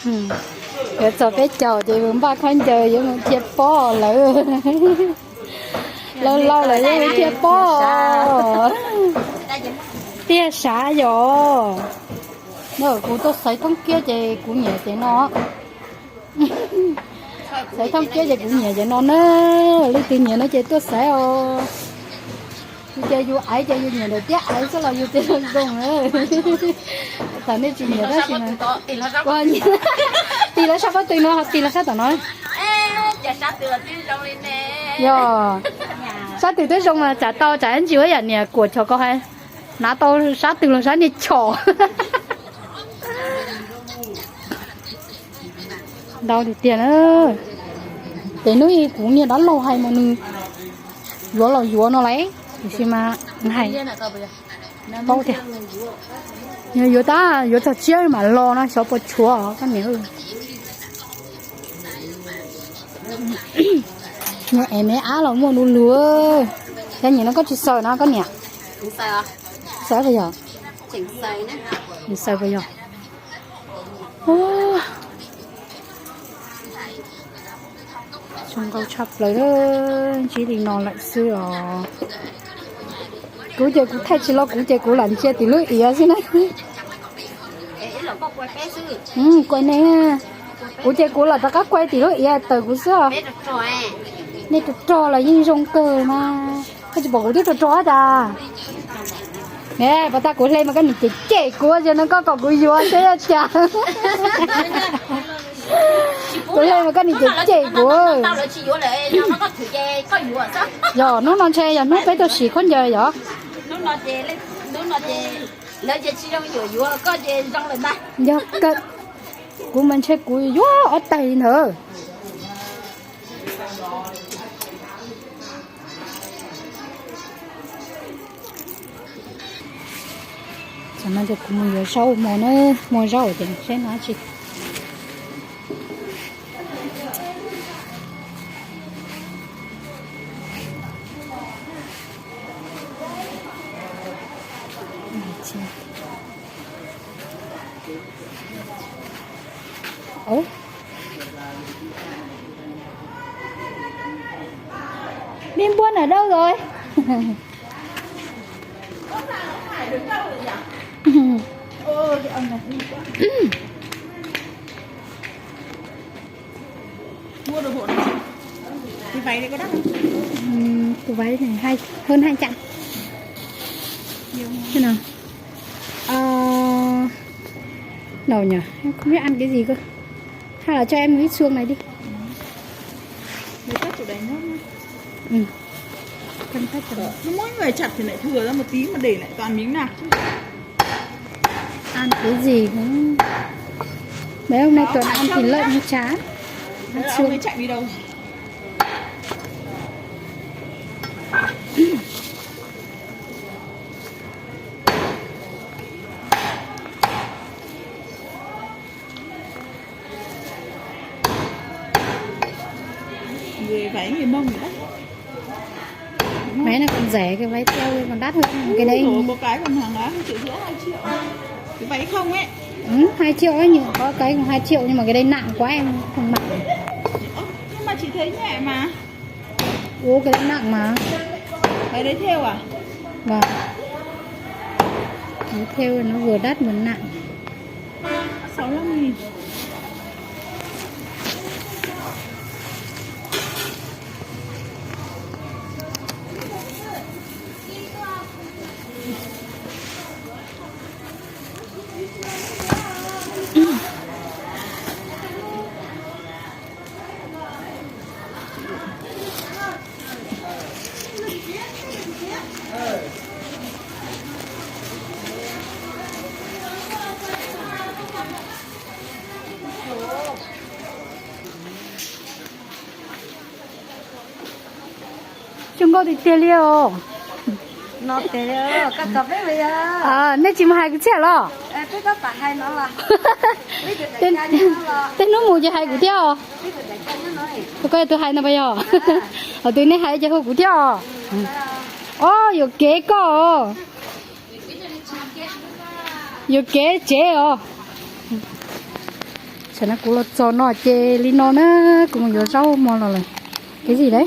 Yuav txog peb caug ces mus npaj khaub ncaws yuav mus dhia pob lawm. Laus laus lawm yuav mus dhia pob. Tiaj sav yom. No kuv tuaj xaiv thoob kiab ces kuv nyiam ces no. Xaiv thoob kiab ces kuv nyiam ces no na. Leej twg nyiam no ces tuaj xaiv os. Yus ces yus aiv ces yus nyiam daim tiab aiv xwb los yus tias zoo zoo na. Thaum nej tsis nyiam tab sis mas tig los sab pob tw no, tig los sab tom no. Yog, sab twg twb zoo mas tsam tau tsam ntsis ua yam niam kuam chov ko hais, hnav tau sab twg los sab niag chom. Ntau tiag tiag na. Ces hnub ib kuv niag dab laug hais mas nws yuav los yuav no lauj, tiam sis mas hais paub tiag, yuav tab yuav txog tsiab mam los no xyov puas tshuav koj niam. Niag es me ab los muaj du lug. Cov niam no koj tsis xaws no koj niam? Xaws puas yog? Xaws puas yog? Zoo nkauj tshaj plaws, ntsib li no lawm xwb os. Kuv ces kuv thaij tsis los kuv ces kuv lam ntsia tim lub iav xwb na. Kuv ne, kuv ces kuv lam rov qab kuaj tim lub iav tawm kuv xwb. Nej rog rog los yeej zoo kawg mas, koj tsis pom kuv twb rog rog tas. Ne, pov tag kuv hle mas koj nim cem cem kuv, no koj kom kuv yuav thiab cas. Kuv hle mas koj nim cem cem kuv. Yog hnub no ntshe yog hnub peb tuaj sim khaub ncaws yog. Yog kawg, kuv mas ntshe kuv yuav ob tais li ntawd. Tam no ces kuv mus yuav zaub ua hmo na, muaj zaub ces saib no tsis. Ov, Miếng bún ở đâu rồi? Mua đồ hộ này. Cái váy đấy có đắt không? Ừm, cái váy này hai, hơn hai trăm. Nhiều không? Thế nào? Ờ, đâu nhỉ? Em không biết ăn cái gì cơ. Hay là cho em một ít xương này đi. Lấy cắt chỗ đấy nhá. Ừ. Cắt, cắt chỗ đấy. Nó mỗi người chặt thì lại thừa ra một tí mà để lại toàn miếng nạc chứ. Ăn cái gì cũng, mấy hôm nay toàn ăn thịt lợn với cháo. Ăn xương. Ông ấy chạy đi đâu? Người váy người Mông thì đắt. Váy này còn rẻ, cái váy teo còn đắt hơn cái đấy. Ủa, có cái còn hàng lá triệu rưỡi, hai triệu. Cái váy không ấy. Ừ, hai triệu ấy, nhưng có cái còn hai triệu nhưng mà cái đây nặng quá em không mặc. Ơ, nhưng mà chị thấy nhẹ mà. Ủa, cái đấy nặng mà. Cái đấy thêu à? Vâng. Cái thêu nó vừa đắt vừa nặng. Sáu mươi lăm nghìn. Zoo nkauj tiag tiag li os. Nej tsis mus hais kuv thiab los? Tej hnub mus ces hais kuv thiab os. Koj yog tus hais no puas yog? Hos tus nej hais ces hu kuv thiab os. Os, yuam kev koj os. Yuam kev tsev os. Tam no kuv los txog no ces li no na, kuv mus yuav zaub mov los lawm. Cái gì đấy?